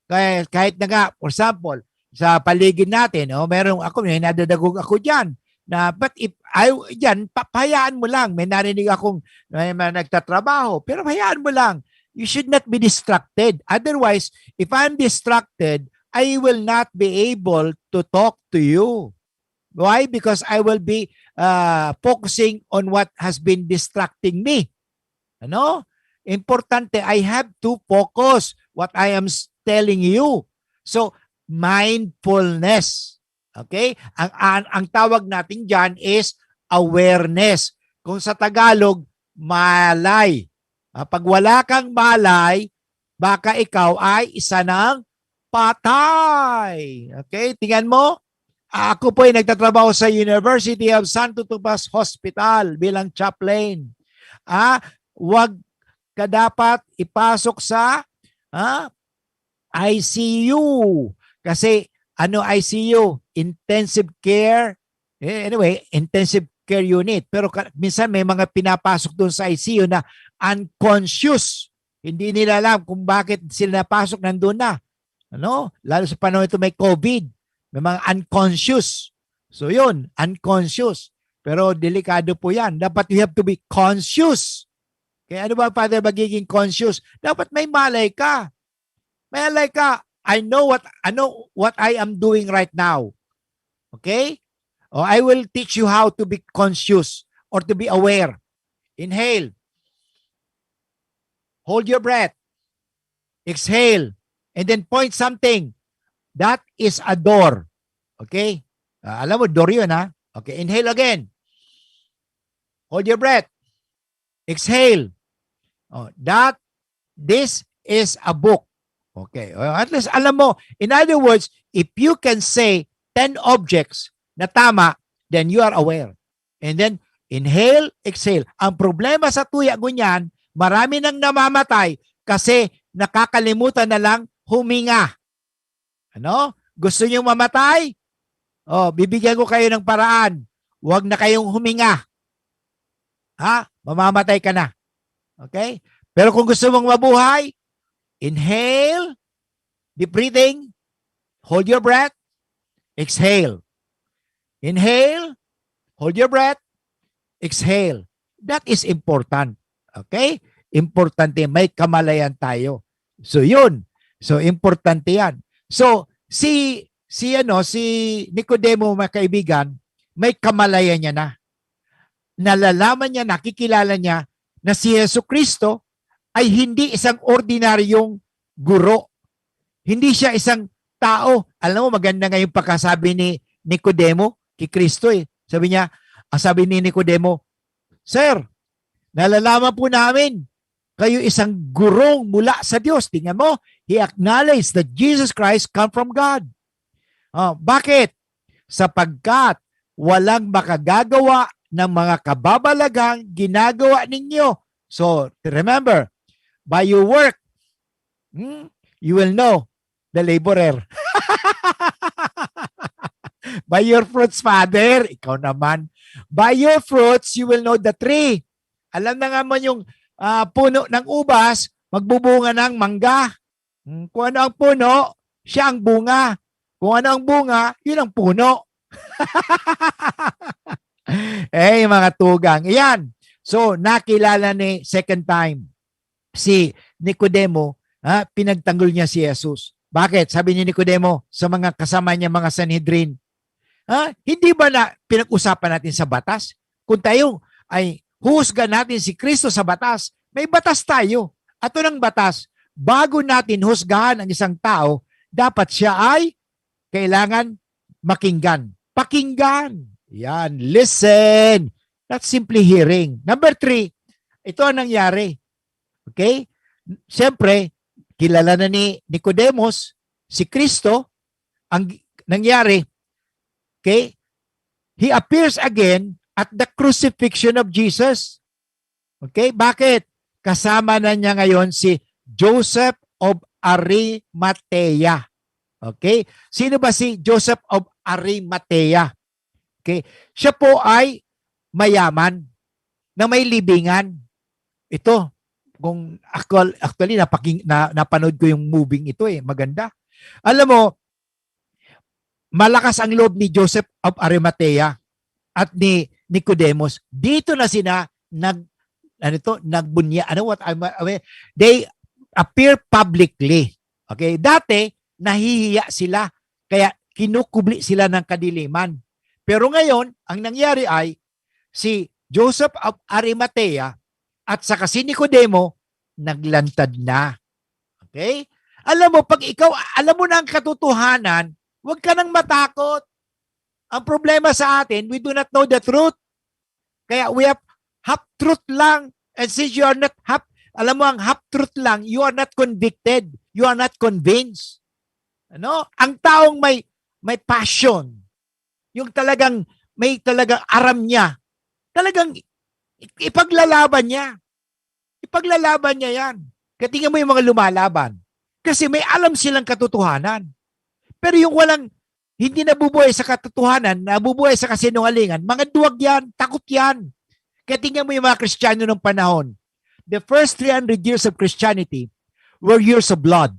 Kaya kahit na nga, for example, sa paligid natin, oh, meron ako, may nadadagog ako diyan. Na, but if, ay, diyan, pa-, pahayaan mo lang. May narinig akong, may, may nagtatrabaho, pero hayaan mo lang. You should not be distracted. Otherwise, if I'm distracted, I will not be able to talk to you. Why? Because I will be, uh, focusing on what has been distracting me. Ano? Importante, I have to focus what I am s-, telling you. So, mindfulness. Okay? Ang, ang, ang tawag natin diyan is awareness. Kung sa Tagalog, malay. Ah, pag wala kang malay, baka ikaw ay isa ng patay. Okay? Tingnan mo, ah, ako po ay nagtatrabaho sa University of Santo Tomas Hospital bilang chaplain. Ah, wag ka dapat ipasok sa, ah, I C U. Kasi ano I C U? Intensive care. Eh, anyway, intensive care unit. Pero ka-, minsan may mga pinapasok doon sa I C U na unconscious. Hindi nila alam kung bakit sila napasok, nandun na. Ano? Lalo sa panahon ito may COVID, may mga unconscious. So yun, unconscious. Pero delikado po yan. Dapat you have to be conscious. Kaya ano ba, Father, magiging conscious? Dapat may malay ka. May malay ka. I know what, I know what I am doing right now. Okay? O, I will teach you how to be conscious or to be aware. Inhale. Hold your breath. Exhale. And then point something. That is a door. Okay? Ah, alam mo, door yun, ha? Okay, inhale again. Hold your breath. Exhale. Oh, that, this is a book. Okay. Oh, at least, alam mo, in other words, if you can say ten objects na tama, then you are aware. And then, inhale, exhale. Ang problema sa tuya ngunyan, Marami nang namamatay kasi nakakalimutan na lang huminga. Ano? Gusto niyo mamatay? Oh, bibigyan ko kayo ng paraan. Huwag na kayong huminga. Ha? Mamamatay ka na. Okay? Pero kung gusto mong mabuhay, inhale, deep breathing, hold your breath, exhale. Inhale, hold your breath, exhale. That is important. Okay? Importante, may kamalayan tayo. So, yun. So, importante yan. So, si, si, ano, si Nicodemo, mga kaibigan, may kamalayan niya na. Nalalaman niya, nakikilala niya na si Jesu Cristo ay hindi isang ordinaryong guro. Hindi siya isang tao. Alam mo, maganda nga yung pagkasabi ni Nicodemo kay Cristo eh. Sabi niya, ang sabi ni Nicodemo, "Sir, nalalaman po namin kayo isang gurong mula sa Diyos." Tingnan mo, he acknowledged that Jesus Christ come from God. Oh, bakit? Sapagkat walang makagagawa ng mga kababalaghang ginagawa ninyo. So, remember, by your work, hmm, you will know the laborer. By your fruits, Father, ikaw naman. By your fruits, you will know the tree. Alam na nga man yung ah, puno ng ubas, magbubunga ng mangga. Hmm, kung ano ang puno, siya ang bunga. Kung ano ang bunga, yun ang puno. Eh, mga tugang. Iyan. So, nakilala ni second time si Nicodemo, ha, pinagtanggol niya si Jesus. Bakit? Sabi ni Nicodemo sa mga kasama niya, mga Sanhedrin, ha, hindi ba na pinag-usapan natin sa batas? Kung tayo ay huhusgan natin si Kristo sa batas, may batas tayo. Ato ng batas, bago natin husgahan ang isang tao, dapat siya ay kailangan makinggan. Pakinggan. Yan, listen. Not simply hearing. Number three, ito ang nangyari. Okay? Siyempre, kilala na ni Nicodemus si Kristo. Ang nangyari, okay? He appears again at the crucifixion of Jesus. Okay? Bakit? Kasama na niya ngayon si Joseph of Arimathea. Okay? Sino ba si Joseph of Arimathea? Okay? Siya po ay mayaman na may libingan. Ito, kung actual, actually, napaking, na, napanood ko yung moving ito eh. Maganda. Alam mo, malakas ang loob ni Joseph of Arimathea at ni Nicodemus. Dito na sina nag, ano to, nagbunya, ano, what, ano, ano, they appear publicly. Okay? Dati, nahihiya sila. Kaya kinukubli sila ng kadiliman. Pero ngayon, ang nangyari ay, si Joseph of Arimathea at saka si Nicodemo, naglantad na. Okay? Alam mo, pag ikaw, alam mo na ang katotohanan, huwag ka nang matakot. Ang problema sa atin, we do not know the truth. Kaya we have half truth lang. And since you are not half, alam mo, ang half truth lang, you are not convicted. You are not convinced. Ano? Ang taong may, may passion, yung talagang, may talagang aram niya, talagang i-, ipaglalaban niya. Ipaglalaban niya yan. Kaya tingnan mo yung mga lumalaban. Kasi may alam silang katotohanan. Pero yung walang, hindi nabubuhay sa katotohanan, nabubuhay sa kasinungalingan, mga duwag yan, takot yan. Kaya tingnan mo yung mga Kristiyano ng panahon. The first three hundred years of Christianity were years of blood.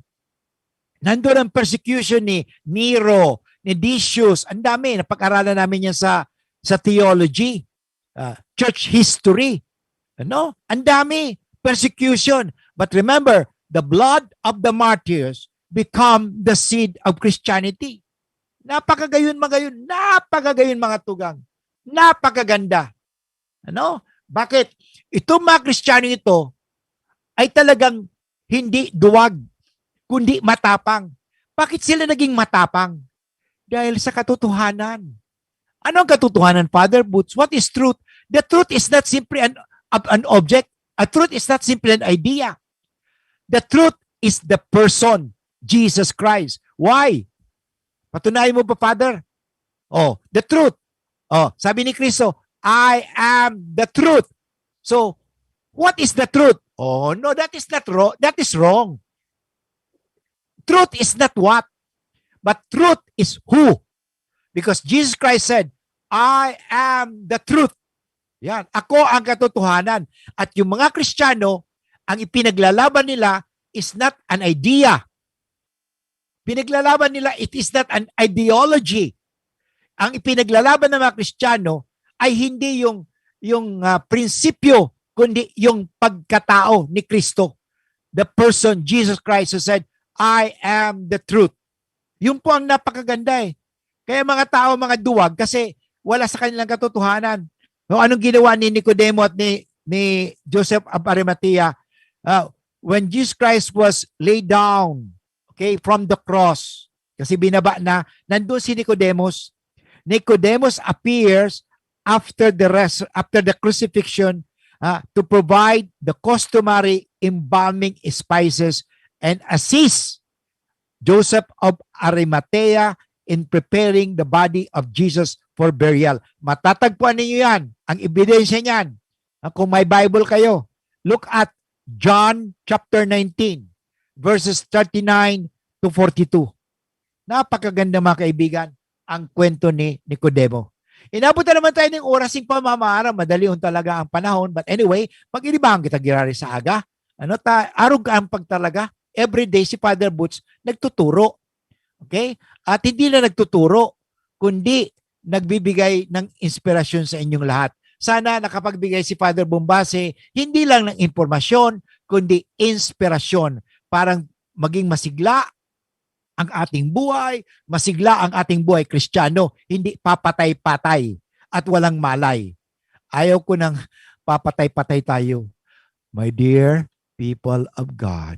Nandun ang persecution ni Nero, ni Decius. Ang dami, napag-aralan namin yan sa, sa theology, ah, church history. Ano? Ang dami, persecution. But remember, the blood of the martyrs become the seed of Christianity. Napakagayon, magayon, napakagayon, mga tugang. Napakaganda. Ano? Bakit? Itong mga Kristiyano ito ay talagang hindi duwag, kundi matapang. Bakit sila naging matapang? Dahil sa katotohanan. Ano ang katotohanan, Father Boots? What is truth? The truth is not simply an, an object. A truth is not simply an idea. The truth is the person, Jesus Christ. Why? Patunayan mo ba, Father? Oh, the truth. Oh, sabi ni Kristo, "I am the truth." So, What is the truth? Oh, no, that is not wrong. That is wrong. Truth is not what, but truth is who. Because Jesus Christ said, "I am the truth." Yan, ako ang katotohanan. At yung mga Kristiyano, ang ipinaglalaban nila is not an idea. Pinaglalaban nila, it is not an ideology. Ang ipinaglalaban ng mga Kristiyano ay hindi yung, yung, ah, prinsipyo, kundi yung pagkatao ni Kristo. The person, Jesus Christ, who said, "I am the truth." Yun po ang napakaganda eh. Kaya mga tao, mga duwag, kasi wala sa kanilang katotohanan. No, anong ginawa ni Nicodemo at ni, ni Joseph of Arimathea? Ah, when Jesus Christ was laid down, okay, from the cross, kasi binaba na, nandun si Nicodemus. Nicodemus appears after the res-, after the crucifixion, ah, to provide the customary embalming spices and assist Joseph of Arimathea in preparing the body of Jesus for burial. Matatagpuan ninyo yan, ang ebidensya niyan. Ah, kung may Bible kayo, look at John chapter nineteen, verses thirty-nine to forty-two. Napakaganda, mga kaibigan, ang kwento ni Nicodemo. Inabot na naman tayo ng oras ng pamamaara. Madali yun talaga ang panahon. But anyway, mag-iribahan kita girari sa aga. Ano ta, arog ka ang pagtalaga. Everyday si Father Boots nagtuturo. Okay? At hindi na nagtuturo, kundi nagbibigay ng inspirasyon sa inyong lahat. Sana nakapagbigay si Father Bombase, hindi lang ng impormasyon, kundi inspirasyon. Parang maging masigla ang ating buhay, masigla ang ating buhay Kristiyano, hindi papatay-patay at walang malay. Ayaw ko nang papatay-patay tayo. My dear people of God,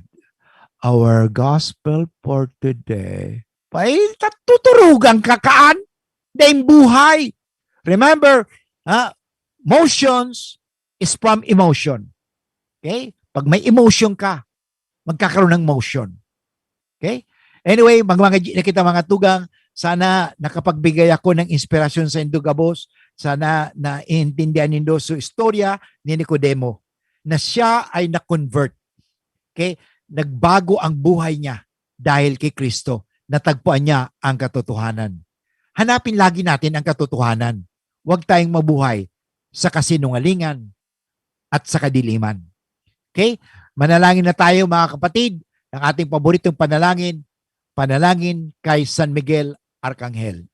our gospel for today, ay, tuturugan ka kaan? Daing buhay. Remember, ha, motions is from emotion. Okay? Pag may emotion ka, magkakaroon ng motion. Okay? Anyway, mag-, mga G na kita, mga tugang. Sana nakapagbigay ako ng inspirasyon sa indo gabos. Sana naiintindihan nindo sa istorya ni Nicodemo na siya ay na-convert. Okay? Nagbago ang buhay niya dahil kay Kristo. Natagpuan niya ang katotohanan. Hanapin lagi natin ang katotohanan. Huwag tayong mabuhay sa kasinungalingan at sa kadiliman. Okay? Manalangin na tayo, mga kapatid, ng ating paboritong panalangin, panalangin kay San Miguel Arkanghel.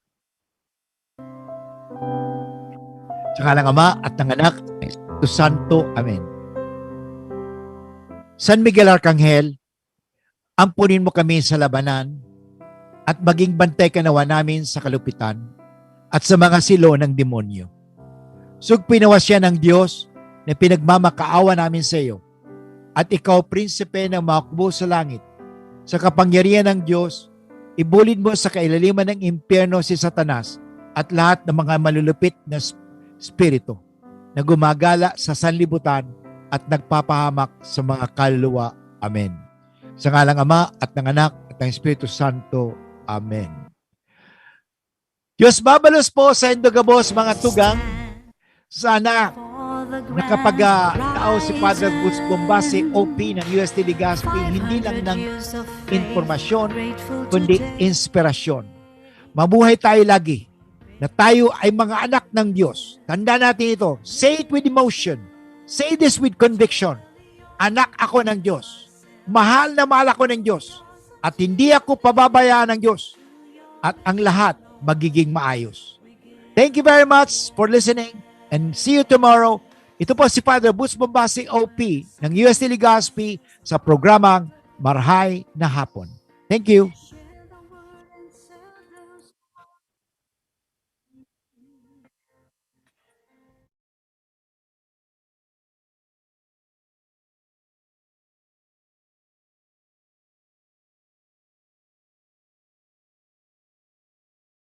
Sa ngalan ng Ama at ng Anak at ng Espiritu Santo. Amen. San Miguel Arkanghel, ampunin mo kami sa labanan at maging bantay ka nawa namin sa kalupitan at sa mga silo ng demonyo. Sugpin nawa siya ng Diyos na pinagmamakaawa namin sa iyo, at ikaw, Prinsipe ng mga kubo sa langit. Sa kapangyarihan ng Diyos, ibulid mo sa kailaliman ng impyerno si Satanas at lahat ng mga malulupit na sp-, espiritu na gumagala sa sanlibutan at nagpapahamak sa mga kaluluwa. Amen. Sa ngalang Ama at ng Anak at ng Espiritu Santo. Amen. Diyos mabalos po sa indo gabos, mga tugang. Sana nakapag, ah, tao si Father Gus Bombase, O P ng U S T Legazpi, hindi lang ng impormasyon, kundi inspirasyon. Mabuhay tayo lagi na tayo ay mga anak ng Diyos. Tandaan natin ito. Say it with emotion. Say this with conviction. Anak ako ng Diyos. Mahal na mahal ako ng Diyos. At hindi ako pababayaan ng Diyos. At ang lahat magiging maayos. Thank you very much for listening and see you tomorrow. Ito po si Father Boots Bombasi, O P ng U S T Legazpi sa programang Marhay na Hapon. Thank you.